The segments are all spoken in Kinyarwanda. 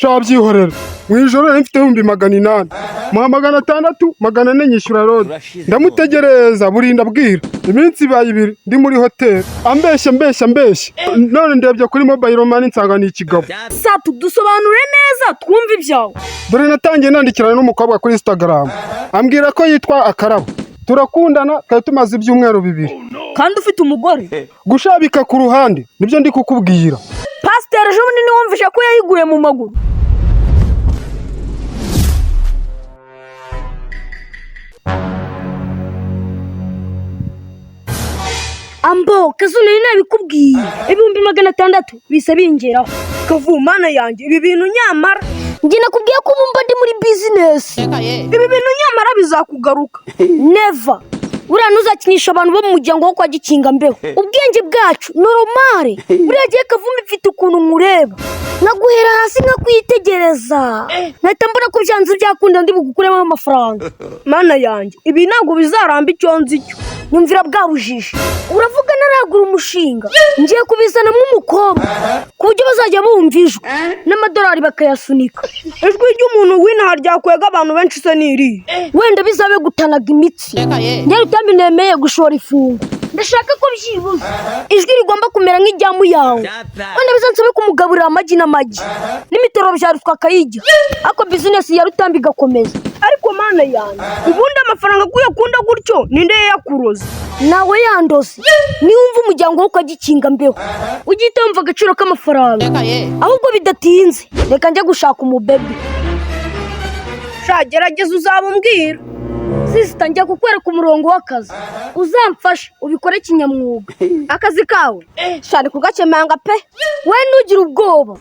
Shabyihorera, mu ijoro nari mfite 800,000, muha 600, 400 nyishyura lodge. Ndamutegereza burinda bwira, iminsi ibaye 2 ndi muri hoteli, ambeshya mbeshya mbeshya. None ndebye kuri mobile money nsanga ni ikigabo. Satu, dusobanure neza twumve ibyawe. Dore natangiye nandikirana n'umukobwa kuri Instagram, ambwira ko yitwa Akarabo, turakundana, twari tumaze ibyumweru 2. Kandi ufite umugore? Gushabika ku ruhande nibyo ndi kukubwira. Pasiteri ejo bundi niwumvishe ko yayiguye mu maguru. Ambo kazu, nari nabikubwiye, 600,000 bise bingeraho. Kavumana yanjye, ibi bintu nyamara njye nakubwiye ko ubu mba ndi muri bizinesi, ibi bintu nyamara bizakugaruka. Never, buriya ntuzakinisha abantu bo mu muryango wo kwa Gikinga mbeho. Ubwenge bwacu normal. Buriya gihe Kavumbi mfite ukuntu nkureba, nkaguhera hasi nkakwitegereza, nkahita mbona ko byanze byakunda ndi bugukuremo amafaranga. Mana yanjye, ibi ntabwo bizaramba, icyo nzi cyo. Nyumvira bwa bujiji uravuga, naragura umushinga ngiye kubizanamo umukobwa ku buryo bazajya bumva ijwi n'amadolari bakayasunika. Ijwi ry'umuntu w'inaha ryakwega abantu benshi se ni irihe? Wenda bizabe gutanaga imitsi. Njye Rutambi nemeye gushora ifungo, ndashaka ko byibuze ijwi rigomba kumera nk'irya Muyango. Wenda bizansabe kumugaburira amagi n'amagi n'imitoro bya ruswa akayirya, ariko bizinesi ya Rutambi igakomeza. Ariko mana yanjye, ubundi amafaranga ko uyakunda gutyo, ninde yayakuroze? Nawe yandose. Niwumva umuryango we ukagikinga mbeho, ujye uhita wumva agaciro k'amafaranga. Ahubwo bidatinze reka njye gushaka umubebe. Sha, gerageza uzaba umbwira. Sister, njya kukwereka umurongo w'akazi, uzamfasha ubikore kinyamwuga. Akazi kawe shari kugakemanga pe, we ntugire ubwoba.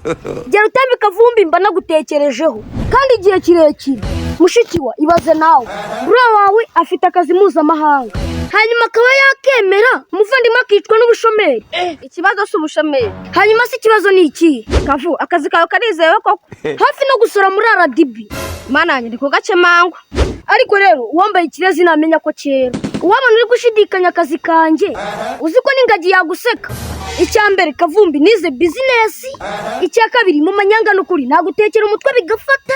Gera Utambi Kavumbi, mba nagutekerejeho kandi igihe kirekire. Mushiki wa, ibaze nawe, buriya wawe afite akazi mpuzamahanga, hanyuma akaba yakemera umuvandimwe akicwa n'ubushomeri. Ikibazo si ubushomeri. Hanyuma se ikibazo ni ikihe? Kavu, akazi kawe karizewe koko? Hafi no gusora muri RDB. Mana yanjye, ndi kugakemangwa. Ariko rero uwambaye ikirezi ntamenya ko kera. Uwabona uri gushidikanya akazi kanjye, uzi ko n'ingagi yaguseka. Icya mbere Kavumbi, nize bizinesi. Icya kabiri, mu manyanga n'ukuri nagutekera umutwe bigafata,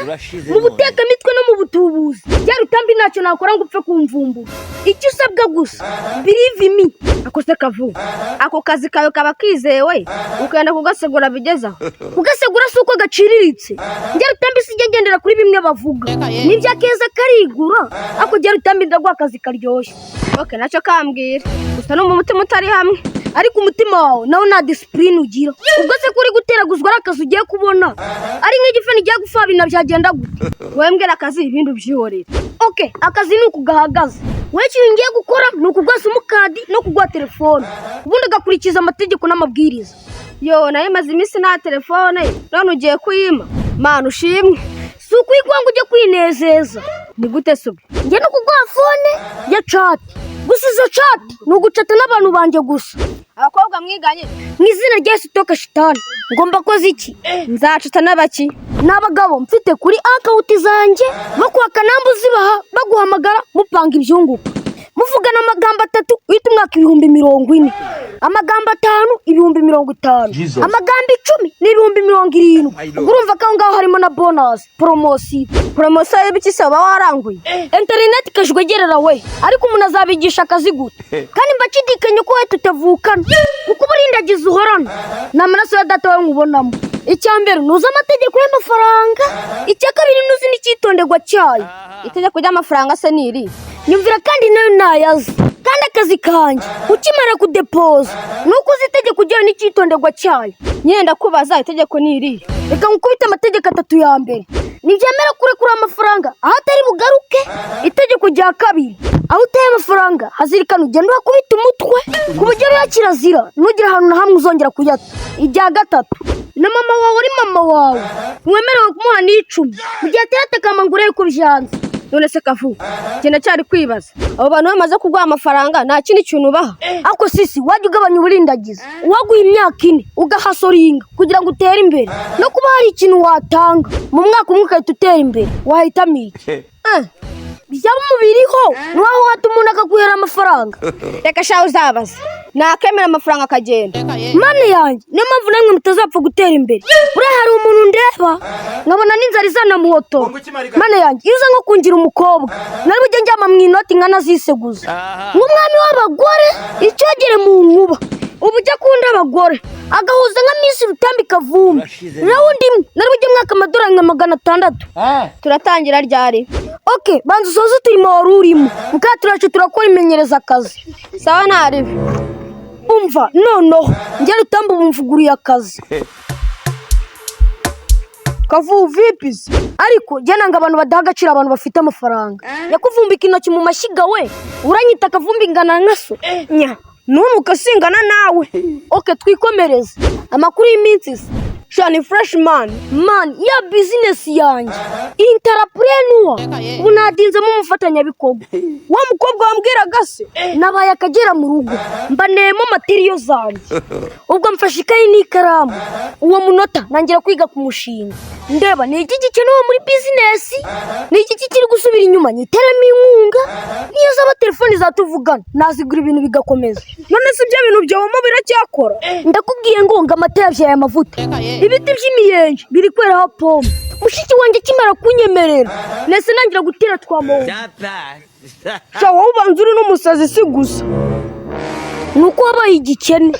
mu butekamitwe no mu butubuzi. Bya Rutambi, ntacyo nakora ngo upfe kumvumbura. Icyo usabwa gusa, believe me. Ako se Kavu, ako kazi kawe kaba kizewe ukenda kugasegura bigeze aho? Kugasegura si uko gaciriritse. Njye Rutambi sijya ngendera kuri bimwe bavuga, nibyo akeza karigura, ariko njye Rutambi ndaguha akazi karyoshye. Okay, nacyo kambwira gusa no mu mutima utari hamwe. Ariko umutima wawe nawo nta disipurine ugira. Ubwo se ko uri guteraguzwa ari akazi ugiye kubona, ari nk'igifeni ugiye gufabina, byagenda gute? Wowe mbwira akazi, ibindi ubyihorere. Okay, akazi ni uku gahagaze. Wowe ikintu ngiye gukora ni ukuguha simukadi no kuguha telefone, ubundi ugakurikiza amategeko n'amabwiriza. Yo, nayo imaze iminsi nta telefone, none ugiye kuyima? Mana ushimwe. Si ukuyiguha ngo ujye kwinezeza. Ni gute se ubwo? Njye no kuguha phone ya chat gusa. Izo chat ni ugucata n'abantu banjye gusa. Abakobwa mwiganye? Mu izina rya Yesu, toka shitani. Ngomba koza iki? Nzacata n'abaki? Ni abagabo mfite kuri account zanjye, bakwaka namba uzibaha, baguhamagara mupanga ibyunguka, muvugana amagambo 3 uhita umwaka 40,000, amagambo 5 50,000, amagambo 10 ni 70,000. Ubwo urumva ko aho ngaho harimo na bonus, poromosiyo. Poromosiyo y'ibiki se uba waranguye? Interineti ikajwegerera we. Ariko umuntu azabigisha akazi gute kandi mbacidikanye ko we tutavukana? Kuko uburindagizi uhorana ni amaraso ya data wawe nkubonamo. Icya mbere, ntuzi amategeko y'amafaranga. Icya kabiri, ntuzi n'icyitonderwa cyayo. Itegeko ry'amafaranga se ni iri? Nyumvira kandi nayo ntayazi. Kandi akazi kanjye ukimara kudepoza ni uko uzi itegeko ujyayo n'icyitonderwa cyayo. Nyine ndakubaza, itegeko ni iri? Reka nkukubite amategeko 3 ya mbere: ntibyemera kurekura amafaranga aho atari bugaruke. Itegeko rya kabiri, aho uteye amafaranga hazirikana ugenda uhakubita umutwe, ku buryo rero kirazira ntugire ahantu na hamwe uzongera kuyata. Irya gatatu, na mama wawe ari mama wawe ntiwemerewe kumuha n'icumi mu gihe ateye atakamba ngo urebe ko byanze. None se Kavu, njye ndacyari kwibaza, abo bantu bamaze kuguha amafaranga nta kindi kintu ubaha? Ariko sisi, wajya ugabanya uburindagizi. Uwaguha imyaka 4 ugahasoringa kugira ngo utere imbere, no kuba hari ikintu watanga mu mwaka umwe ugahita utera imbere, wahitamo iki? Byaba umubiriho niwaho wata umuntu akaguhera amafaranga. Reka shaho, uzabaza nakemera amafaranga akagenda. Mana yanjye, niyo mpamvu namwe mutazapfa gutera imbere. Buriya hari umuntu ndeba nkabona n'inzara izanamuhotora. Mana yanjye, iyo uza nko kungira umukobwa, nari bujye njyama mu inoti nkanaziseguza nk'umwami w'abagore, icyogere mu nkuba. Ubu ujya akunda abagore agahuza nka Miss Rutambi Kavumbi nawe undi imwe, nari bujye mwaka amadolari nka 600. Turatangira ryari? OK, banza usoze uturimo wari urimo, muka turacu turakora imenyereza akazi. Sawa, ntaribi. Umva noneho, njye Rutambi ubu mvuguruye akazi. Kavu, vipi se? Ariko njye nanga abantu badaha agaciro abantu bafite amafaranga. Yakuvumbika intoki mu mashyiga, we uranyita akavumbi ingana nka so? Nya ntunuka, singana nawe. OK, twikomereze amakuru y'iminsi se. Sha, ni fresh man. Man, ya business yanjye entrepreneur, ubu nadinzemo umufatanyabikorwa. Wa mukobwa wambwiraga se? Nabaye akagera mu rugo, mbaneyemo material zanjye. Ubwo mfashe ikayi n'ikaramu, uwo munota ntangira kwiga ku mushinga, ndeba ni iki gikenewe muri business, ni iki kiri gusubira inyuma, nyiteramo inkunga. Niyo zaba telefoni zatuvugana, nazigura, ibintu bigakomeza. None se ibyo bintu byawemo biracyakora? Ndakubwiye ngo amata yabyaye amavuta, ibiti by'imiyenje biri kweraho pome. Mushiki wanjye akimara kunyemerera, nese nangira gutera twamowe. Sha, wowe ubanza uri n'umusazi si gusa. Ni uko wabaye igikene.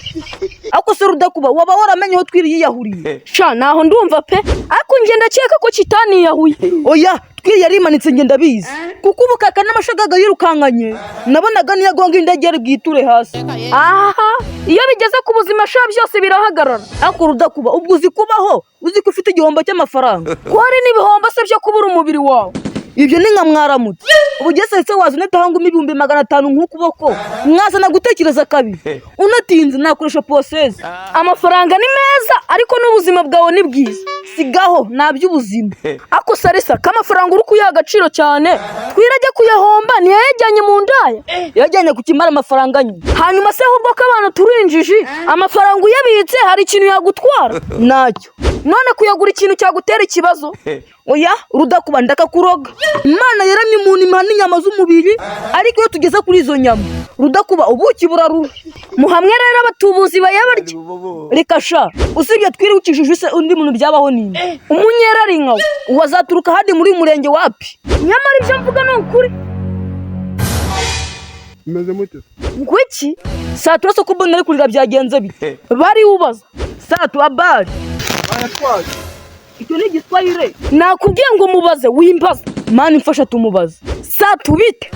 Ariko se Rudakuba, waba waramenye aho Twiri yiyahuriye? Sha, naho ndumva pe, ariko njye ndakeka ko kitaniyahuye. Oya, Twiri yarimanitse, njye ndabizi, kuko ubukaka n'amashagaga yirukankanye nabonaga niyo agonga indege yari bwiture hasi. Aha iyo bigeze ku buzima sha, byose birahagarara. Ariko Rudakuba, ubwo uzi kubaho uzi ko ufite igihombo cy'amafaranga? Ko hari n'ibihombo se byo kubura umubiri wawe? Ibyo ni nka mwaramutse. Ubu se waza unatanga 500,000 nk'ukuboko, mwazana gutekereza kabiri, unatinze nakoresha poseze. Amafaranga ni meza, ariko n'ubuzima bwawe ni bwiza. Sigaho, nta by'ubuzima. Ako sarisa k'amafaranga uri kuyaha agaciro cyane, twirajya kuyahomba ntiyayajyanye mu ndaya? Yajyanye ku kimara amafaranga nyine. Hanyuma se ahubwo ko abantu turi injiji, amafaranga uyabitse hari ikintu yagutwara? Ntacyo. None kuyagura ikintu cyagutera ikibazo? Oya Rudakuba, ndakakuroga. Imana yaremye umuntu imuha n'inyama z'umubiri, ariko iyo tugeze kuri izo nyama, Rudakuba, ubuki burarura. Muhamwe rero abatubuzi bayabarya. Reka sha, usibye twirukishije se undi muntu byabaho ninde? Umunyerari nkawe. Uwo azaturuka ahandi muri uyu murenge wapi? Nyamara ibyo mvuga ni ukuri. Mumeze mute? Ngo iki? Saa turase ko mbona ari kurira, byagenze bite? Bari ubaza. Satu, habari? Bayatwaye. Icyo ni igiswahili. Nakubwiye ngo mubaze, wimbaza. Mani mfasha tumubaze. Satu, bite?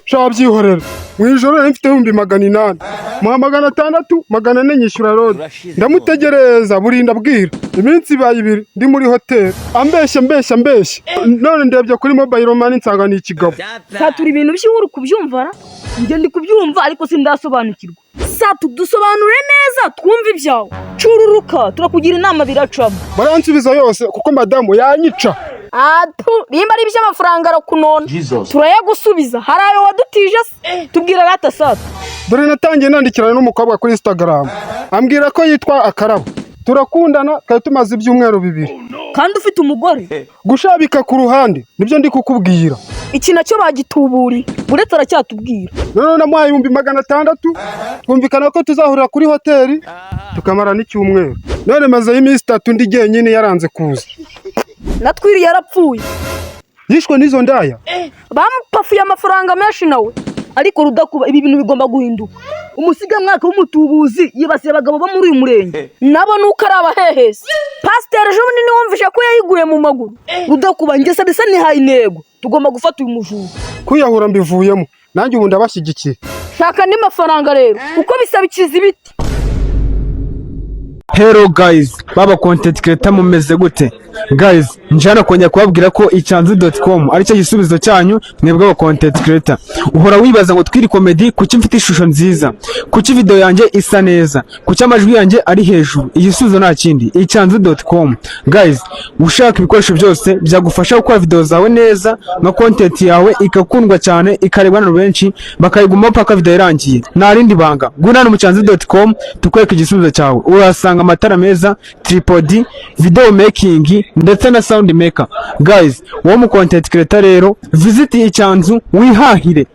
Sha, byihorera. Mu ijoro nari mfite 800,000, muha 600, 400 nyishyura road. Ndamutegereza burinda bwira, iminsi ibaye 2 ndi muri hoteli, ambeshya mbeshya mbeshya. None ndebye kuri mobile money nsanga ni ikigabo. Satura, ibintu by'inkuru kubyumva ra? Njye ndi kubyumva ariko sindasobanukirwa. Satu, dusobanure neza twumve ibyawe. Cururuka, turakugira inama biracamo. Baransubiza yose kuko madamu yanyica. Atu nimba ari iby'amafaranga arakunona, turayagusubiza. Hari ayo wadutije se? Tubwira rata, Satu. Dore natangiye nandikirana n'umukobwa kuri Instagram, ambwira ko yitwa Akarabo, turakundana, twari tumaze ibyumweru 2. Kandi ufite umugore? Gushabika ku ruhande nibyo ndi kukubwira. Iki nacyo bagituburiye. Uretse aracyatubwira. Noneho namuhaye 600,000, twumvikana ko tuzahurira kuri hoteli tukamara n'icyumweru. None mazeyo iminsi 3 ndi jyenyine, yaranze kuza. Natwiriye yarapfuye. Yishwe n'izo ndaya? Bamupafuye amafaranga menshi nawe. Ariko Rudakuba, ibi bintu bigomba guhinduka. Umusigamwaka w'umutubuzi yibasiye abagabo bo muri uyu murenge. Nabo nuko ari abahehesi. Pasiteri ejo bundi niwumvishe ko yayiguye mu maguru. Rudakuba, njye sadisa nihaye intego, tugomba gufata uyu mujura. Kwiyahura mbivuyemo, nanjye ubu ndabashyigikiye. Shaka andi mafaranga rero, kuko bisaba ikizibiti. Hello guys, baba content creator, mumeze gute? Guys, njana kongera kubabwira ko icyanzu.com aricyo gisubizo cyanyu mwebwe aba content creator. Uhora wibaza ngo Twiri Comedy, kuki mfite ishusho nziza? Kuki video yanjye isa neza? Kuki amajwi yanjye ari hejuru? Igisubizo nta kindi, icyanzu.com. Guys, ushaka ibikoresho byose byagufasha gukora video zawe neza, nka content yawe ikakundwa cyane, ikarebwa n'abantu benshi, bakayigumaho paka video irangiye. Nta rindi banga. Guna hano mu cyanzu.com tukwereka igisubizo cyawe. Urahasanga amatara meza, tripod, video making ndetse na sound. Sound Maker. Guys, wowe mu content creator rero, visit Icyanzu wihahire.